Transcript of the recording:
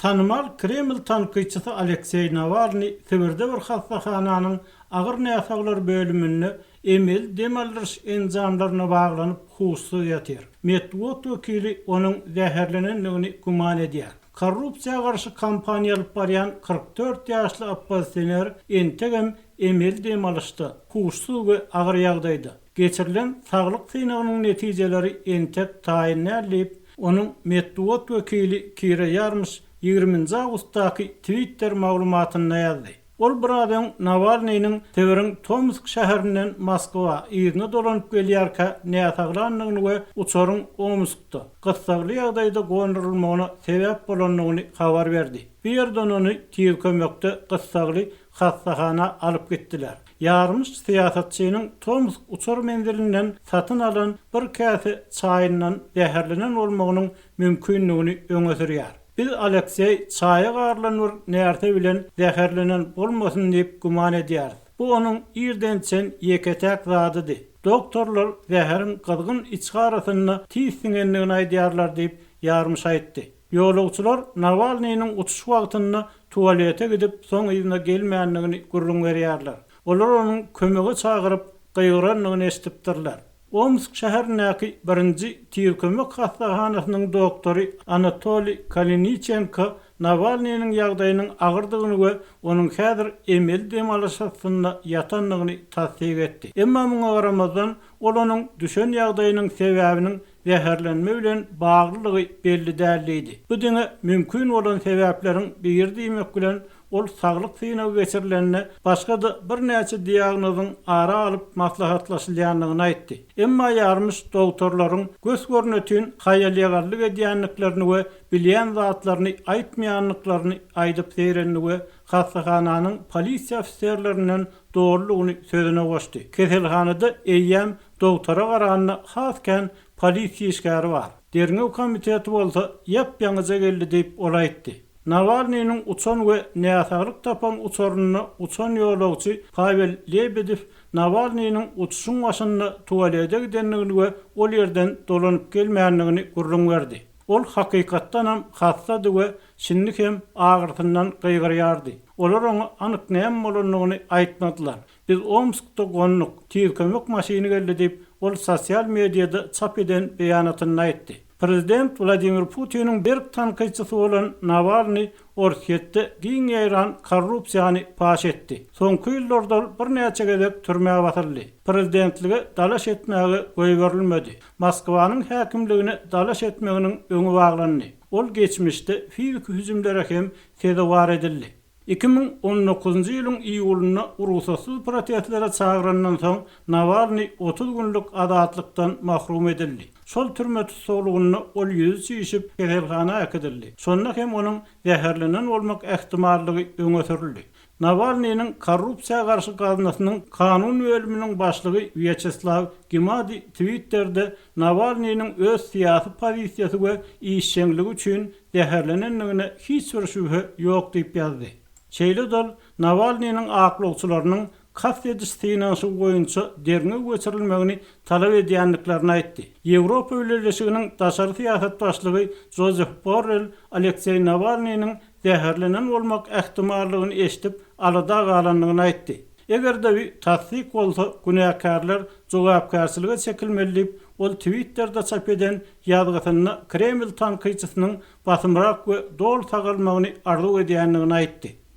Tanymal Kreml tankytçysy Alekseý Nawalnyý Sibirde bir hassahananyň agyr näsaglar bölüminde emeli dem aldyryş enjamlaryna baglanyp huşsuz ýatyr. Metbugat wekili onuň zäherlenendigini güman edýär. Korrupsiýa garşy kampaniýa alyp barýan 44 ýaşly oppozisioner entegem emeli dem alyşda, huşsuz we agyr ýagdaýda. Geçirilen saglyk synagynyň netijeleri entek taýyn däl diýip, onuň metbugat wekili Kira Ýarmyş ýigriminji awgustdaky Twitter maglumatynda ýazdy. Ol biraz öň Nawalnynyň Sibiriň Tomsk şäherinden Moskwa yzyna dolanyp gelýärkä näsaglandygyny we uçaryň Omskda gyssagly ýagdaýda gondurylmagyna sebäp bolandygyny habar berdi. Bu ýerden ony tiz kömekde gyssagly hassahana alyp gitdiler. Ýarmyş syýasatçynyň Tomsk uçar menzilinden satyn alan bir käse çaýyndan zäherlenen bolmagynyň mümkindigini öňe sürýär. Biz Alekseý çaýa garylan bir närse bilen zäherlenen bolmasyn diýip güman edýäris. Bu onuň irden içen ýeke-täk zadydy. Doktorlar zäheriň gyzgyn içgi arasynda tiz siňendigini aýdýarlar diýip, Ýarmyş aýtdy. Ýolagçylar Nawalnynyň uçuş wagtynda tualete gidip, soň yzyna gelmändigini gürrüň berýärler. Olar onuň kömege çagyryp, gygyrandygyny eşidipdirler. Omsk şäherindäki birinji tiz kömek hassahanasynyň doktory Anatoliý Kaliniçenko Nawalnynyň ýagdaýynyň agyrdygyny we onuň häzir emeli dem alyş astynda ýatandygyny tassyk etdi. Emma muňa garamazdan, ol onuň düşen ýagdaýynyň sebäbiniň zäherlenme bilen baglylygy belli däl diýdi. Bu diňe mümkin bolan sebäpleriň biri diýmek bilen, ol saglyk synagy geçirilende başga-da birnäçe diagnozyň ara alyp maslahatlaşylýandygyny aýtdy. Emma ýarmyş dogtorlaryň gös-görnetin haýal-ýagallyk edýändiklerini we bilýän zatlaryny aýtmaýandyklaryny aýdyp zeýrendi we hassahananyň polisiýa ofiserlerinden doludygyny sözüne goşdy. Keselhanada eýýäm Dogtora garanda has kän polisiýa işgäri bar. Derňew komiteti bolsa ýap-ýaňyja geldi diýip, ol aýtdy. Nawalnynyň uçan we näsaglyk tapan uçarynda uçan ýolagçy Pawel Lebedew Nawalnynyň uçuşyň başynda tualete gidendigini we ol ýerden dolanyp gelmändigini gürrüň berdi. Ol hakykatdanam hassady we şindi hem agyrysyndan gygyrýardy. Olar oňa anyk näme bolandygyny aýtmadylar. Biz Omskda gonduk, tiz kömek maşyny geldi diýip, ol sosial mediada çap eden beýanatynda aýtdy. Prezident Wladimir Putiniň berk tankytçysy bolan Nawalnyý Orsýetde giň ýaýran korrupsiýany paş etdi. Soňky ýyllarda ol birnäçe gezek türmä basyldy. Prezidentlige dalaş etmäge goýberilmedi. Moskwanyň häkimligine dalaş etmeginiň öňi baglandy. Ol geçmişde fiziki hüjümlere hem sezewar edildi. 2019-njy ýylyň iýulynda rugsatsyz protestlere çagyrandan soň, Nawalnyý 30 günlük azatlykdan mahrum edildi. Şol türme tussaglygynda ol ýüzi çişip, keselhana äkidildi. Şonda hem onuň zäherlenen bolmak ähtimallygy öňe sürüldi. Nawalnynyň Korrupsiýa garşy gaznasynyň kanun bölüminiň başlygy Wýaçeslaw Gimadi Twitterde Nawalnynyň öz syýasy pozisiýasy we işjeňligi üçin zäherlenendigine hiç bir şübhe ýok diýip ýazdy. Şeýle-de ol Nawalnynyň aklawçylarynyň kast ediş synanyşygy boýunça derňew geçirilmegini talap edýändiklerini aýtdy. Ýewropa Bileleşiginiň daşary syýasat başlygy Jozef Borrell Alekseý Nawalnynyň zäherlenen bolmak ähtimallygyny eşidip alada galandygyny aýtdy. Eger-de bu tassyk bolsa, günäkärler jogapkärçilige çekilmeli diýip, ol Twitterde çap eden ýazgysynda Kreml tankytçysynyň basymrak we doly sagalmagyny arzuw edýändigini aýtdy.